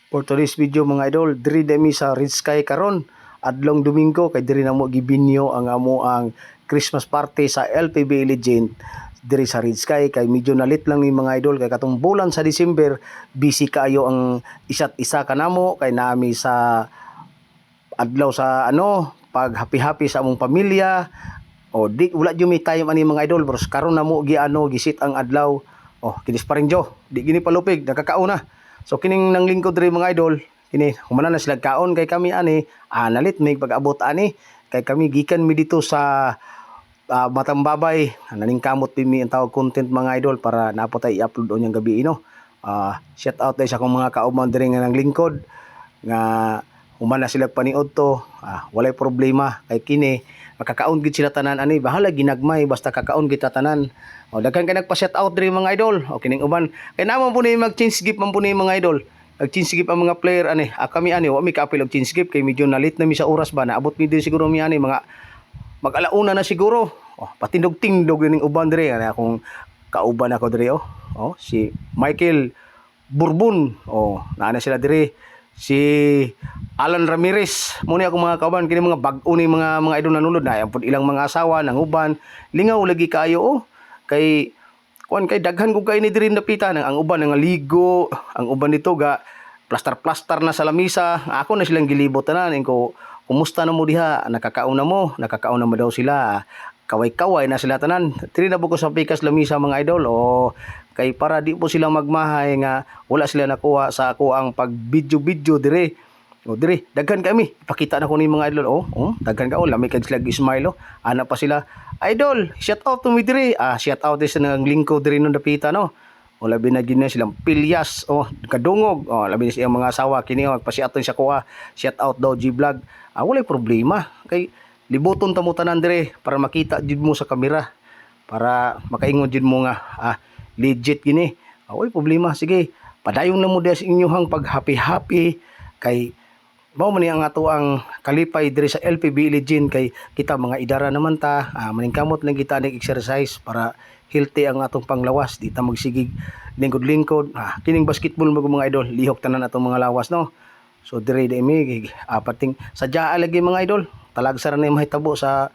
For today's video, mga idol, diri dami sa Red Sky karon adlong Domingo kay diri namo gibinyo ang amo ang Christmas party sa LPB Legend diri sa Red Sky kay medyo na-late lang ni, mga idol, kay katong bulan sa December busy kaayo ang isa't isa kanamo kay nami sa adlaw sa ano, pag happy happy sa among pamilya. O di wala jud mi time ani, mga idol, pero karon namo gi ano, gisit ang adlaw. Oh, kinis pa rin jo, di gini palupig, nakakaon na. So kining nang lingkod diri, mga idol, kini humana na sila kaon kay kami ani na-late may pag-abot ani kay kami gikan mi dito sa Matambabay. Naningkamot mi ang tawag content, mga idol, para napo tay i-upload unyang gabi, no. Shout out dahil sa akong mga kauban diri nga nang lingkod nga human na sila paniod to. Walay problema kay kini makakaon gid sila tanan ani, bahala ginagmay basta kakaon kita tanan. O daghan kay nagpa-shout out diri, mga idol. O kining uban kay namo po ni mag-change gift man po ni, mga idol. Nag-change gift ang mga player ani. Kami ani wa mi kaapil og change gift kay medyo na-late na mi sa oras ba. Naabot mi din siguro mi ani mga mag-alauna na siguro. Oh, patindog-tindog ning uban diri ani, akong kauban ako diri, oh. Oh, si Michael Bourbon. Oh, naa na sila diri. Si Alan Ramirez. Muna akong mga kauban kini mga bag-o ni mga idol nanulod na pud ilang mga asawa nang uban. Lingaw lagi kaayo, oh. Kay kuan kay daghan kog kay ni diri napita nang ang uban nga ligo, ang uban nito ga plaster-plaster na sa lamisa. Ako na silang gilibot tanan ko, "Kumusta na mo diha? Nakakaon na mo?" Nakakaon na mo daw sila. Kaway-kaway na sila tanan. Diri na po ko sa pikas lamisa, mga idol. O kay para di po sila magmahay nga wala sila nakuha sa ako ang pag video-video dire. O dire, daghan kami. Ipakita na ko ni mga idol. Oh, daghan ka, oh, lami kay sila smile, oh. Ana pa sila. "Idol, shout out to me dire." Shout out sa nang lingkod dire nung dapita, no. O labi na gid na silang pilyas, oh, kadungog. Oh, labi na siyang mga asawa kini, oh, magpa-shout out siya kuha. Shout out daw G Vlog. Walay problema. Kay libuton ta mo tanan dire para makita jud mo sa kamera. Para makaingon jud mo nga legit gini. Walay problema. Sige, padayon na mo diha sa inyong pag happy happy kay mao man ni ang ato ang kalipay diri sa LPB Legend kay kita mga idara naman ta, maningkamot lang kita ning exercise para healthy ang atong panglawas, di ta magsigig lingkod-lingkod. Kining basketball mo, mga idol, lihok tanan atong mga lawas, no. So dire di mi pating sadya lagi, mga idol, talagsa ra na yung mahitabo sa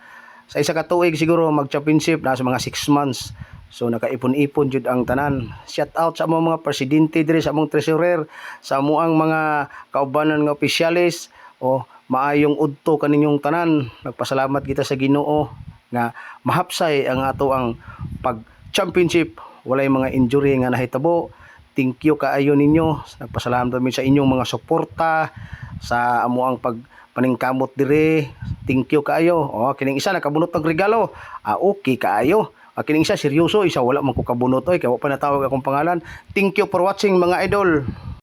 isa ka tuig, siguro mag championship na sa mga 6 months. So nakaipon-ipon jud ang tanan. Shout out sa among mga presidente diri, sa among treasurer, sa amoang mga kaubanan nga opisyales o maayong udto kaninyong tanan. Nagpasalamat kita sa Ginoo nga mahapsay ang ato ang pag championship, walay mga injury nga nahitabo. Thank you kaayo ninyo. Nagpasalamat kami sa inyong mga suporta sa amoang pag paningkamot dire. Thank you kaayo. Oh, kining isa nakabunot og regalo. Okay kaayo. Kining isa seryoso, isa wala man ko kabunot oy kay wa pa natawag akong pangalan. Thank you for watching, mga idol.